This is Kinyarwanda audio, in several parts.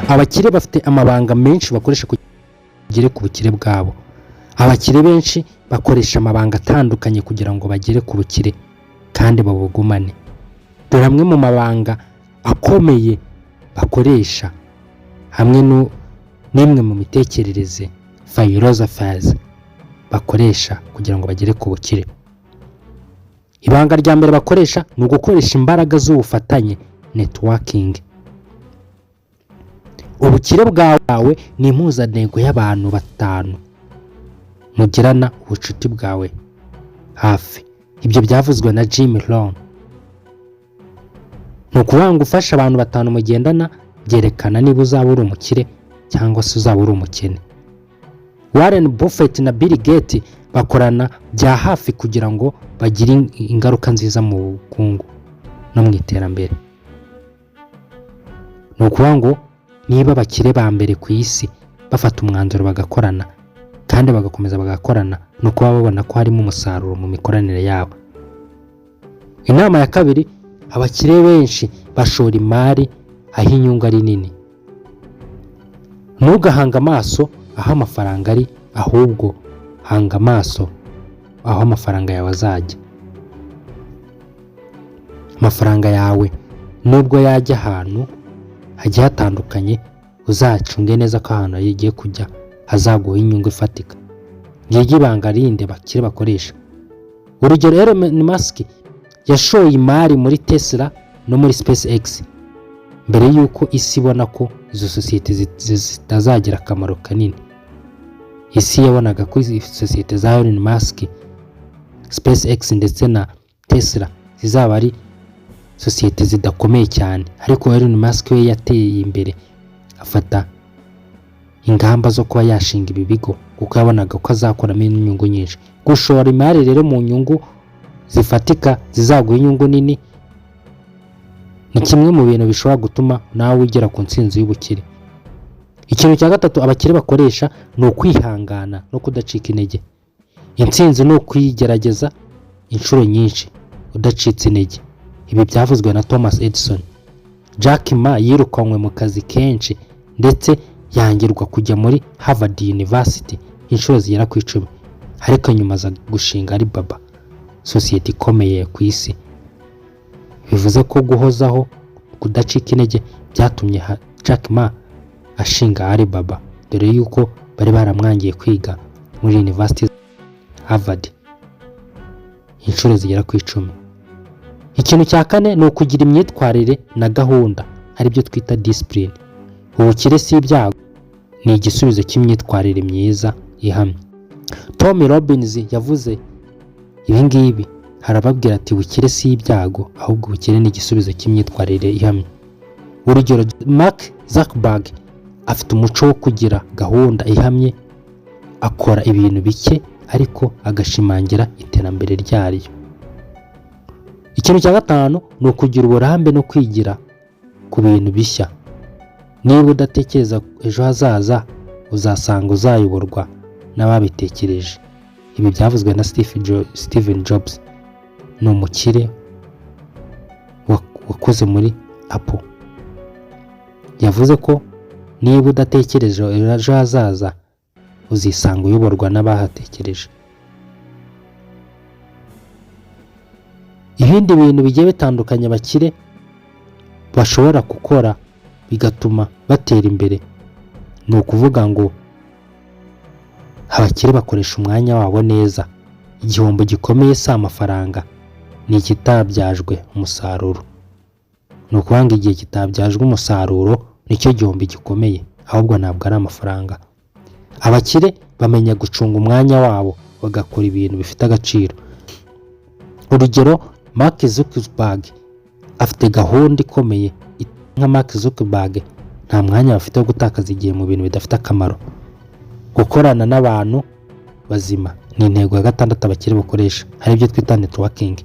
Abakire bafite amabanga menshi bakoresha kugira bagere ku bukire bwabo. Abakire benshi bakoresha amabanga atandukanye kugira ngo bagere ku bukire kandi babugumane. Dore amwe mu mabanga akomeye bakoresha hamwe n'imwe mu mitekerereze, philosophies, bakoresha kugira ngo bagere ku bukire. Ibanga rya mbere bakoresha ni ugukoresha imbaraga z'ubufatanye, networking. Ubukire bwawe ni impuzantego y'abantu batanu mugirana ubucuti bwawe hafi. Ibyo byavuzwe na Jim Rohn. Ni ukuvuga ngo ufashe abantu batanu mugendana, byerekana niba uzaba uri umukire cyangwa se uzaba uri umukene. Warren Buffett na Bill Gates bakorana bya hafi kugira ngo bagire ingaruka nziza mu bukungu no mu iterambere. Ni ukuvuga ngo niba abakire ba mbere ku isi bafata umwanzuro bagakorana kandi bagakomeza bagakorana, ni uko baba babona ko harimo umusaruro mu mikoranire yabo. Inama ya kabiri: abakire benshi bashora imari aho inyungu ari nini. Ntugahange amaso aho amafaranga ari, ahubwo hanga amaso aho amafaranga yawe azajya. Amafaranga yawe nubwo yajya ahantu hagiye hatandukanye, uzacunge neza ko ahantu yagiye kujya hazaguha inyungu ifatika. Ngiryo ibanga rindi abakire bakoresha. Urugero, Elon Musk yashoye imari muri Tesla no muri SpaceX mbere y'uko isi ibona ko izo sosiyete zitazagira akamaro kanini. Isi yabonaga ko izi sosiyete za Elon Musk, SpaceX ndetse na Tesla zizaba ari sosiyete zidakomeye cyane, ariko Elon Musk we yateye imbere, afata ingamba zo kuba yashinga ibi bigo kuko yabonaga ko azakuramo inyungu nyinshi. Gushora imari rero mu nyungu zifatika zizaguha inyungu nini ni kimwe mu bintu bishobora gutuma nawe ugera ku ntsinzi y'ubukire. Ikintu cya gatatu abakire bakoresha ni ukwihangana no kudacika intege. Intsinzi ni ukuyigerageza inshuro nyinshi udacitse intege. Ibi byavuzwe na Thomas Edison. Jack Ma yirukanwe mu kazi kenshi, ndetse yangirwa kujya muri Harvard University inshuro zigera ku 10, ariko nyuma aza gushinga Alibaba, sosiyete ikomeye ku isi. Bivuze ko guhozaho, kudacika intege byatumye Jack Ma ashinga Alibaba, dore yuko bari baramwangiye kwiga muri University Harvard inshuro zigera ku 10. Ikintu cya kane ni ukugira imyitwarire na gahunda, aribyo twita discipline. Ubukire si ibyago, ni igisubizo cy'imyitwarire myiza ihamye. Tony Robbins yavuze ibi ngibi, arababwira ati: "Ubukire si ibyago, ahubwo ubukire ni igisubizo cy'imyitwarire ihamye." Urugero, Mark Zuckerberg afite umuco wo kugira gahunda ihamye, akora ibintu bike ariko agashimangira iterambere ryaryo. Ikintu cya gatanu ni ukugira uburambe no kwigira ku bintu bishya. Niba udatekereza ejo hazaza, uzasanga uzayoborwa n'ababitekereje. Ibi byavuzwe na Steven Jobs, ni umukire wakoze muri Apple. Yavuze ko niba udatekereje ejo hazaza, uzisanga uyoborwa n'abahatekereje. Ibindi bintu bigiye bitandukanye abakire bashobora gukora bigatuma batera imbere, ni ukuvuga ngo abakire bakoresha umwanya wabo neza. Igihombo gikomeye si amafaranga, ni ikitabyajwe umusaruro. Ni ukuvuga ngo igihe kitabyajwe umusaruro nicyo gihombo gikomeye, ahubwo ntabwo ari amafaranga. Abakire bamenya gucunga umwanya wabo, bagakora ibintu bifite agaciro. Urugero, Mark Zuckerberg afite gahunda ikomeye. Nka Mark Zuckerberg nta mwanya bafite wo gutakaza igihe mu bintu bidafite akamaro. Gukorana n'abantu bazima ni intego ya gatandatu abakire bakoresha, hari ibyo twita networking.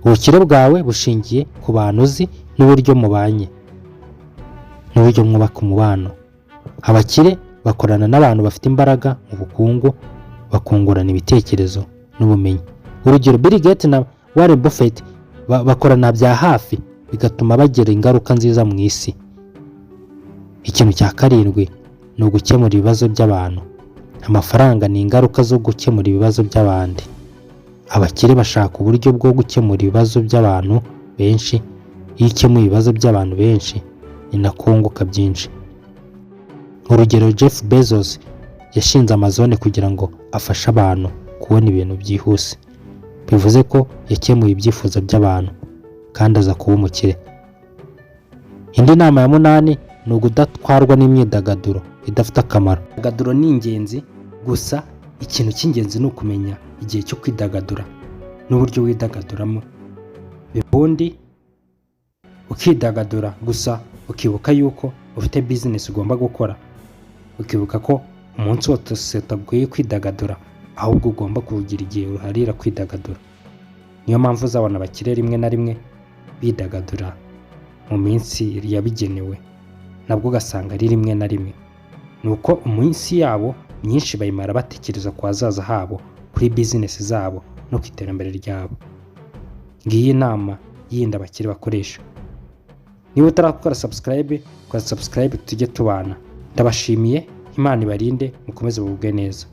Ubukire bwawe bushingiye ku bantu uzi n'uburyo mubanye n'uburyo mwubaka umubano. Abakire bakorana n'abantu bafite imbaraga mu bukungu, bakungurana ibitekerezo n'ubumenyi. Urugero, Bill Gates na Warren Buffett bakorana bya hafi, bigatuma bagira ingaruka nziza mu isi. Ikintu cya karindwi ni ugukemura ibibazo by'abantu. Amafaranga ni ingaruka zo gukemura ibibazo by'abandi. Abakire bashaka uburyo bwo gukemura ibibazo by'abantu benshi. Iyo ukemuye ibibazo by'abantu benshi, ni nako wunguka byinshi. Urugero, Jeff Bezos yashinze Amazon kugira ngo afashe abantu kubona ibintu byihuse. Bivuze ko yakemuye ibyifuzo by'abantu kandi aza kuba umukire. Indi nama ya munani ni ukudatwarwa n'imyidagaduro idafite akamaro. Imyidagaduro ni ingenzi, gusa ikintu cy'ingenzi ni ukumenya igihe cyo kwidagadura n'uburyo widagaduramo. Ubundi ukidagadura, gusa ukibuka yuko ufite business ugomba gukora, ukibuka ko umunsi wose utagakwiye kwidagadura, ahubwo ugomba kugira igihe uharira kwidagadura. Niyo mpamvu uzabona abakire rimwe na rimwe bidagadura mu minsi yabigenewe, nabwo ugasanga ari rimwe na rimwe. Ni uko iminsi yabo myinshi bayimara batekereza ku hazaza habo, kuri business zabo no ku iterambere ryabo. Ngiyi inama yindi abakire bakoresha. Niba utarakora subscribe, kora subscribe tujye tubana. Ndabashimiye, Imana ibarinde, mukomeze mugubwe neza.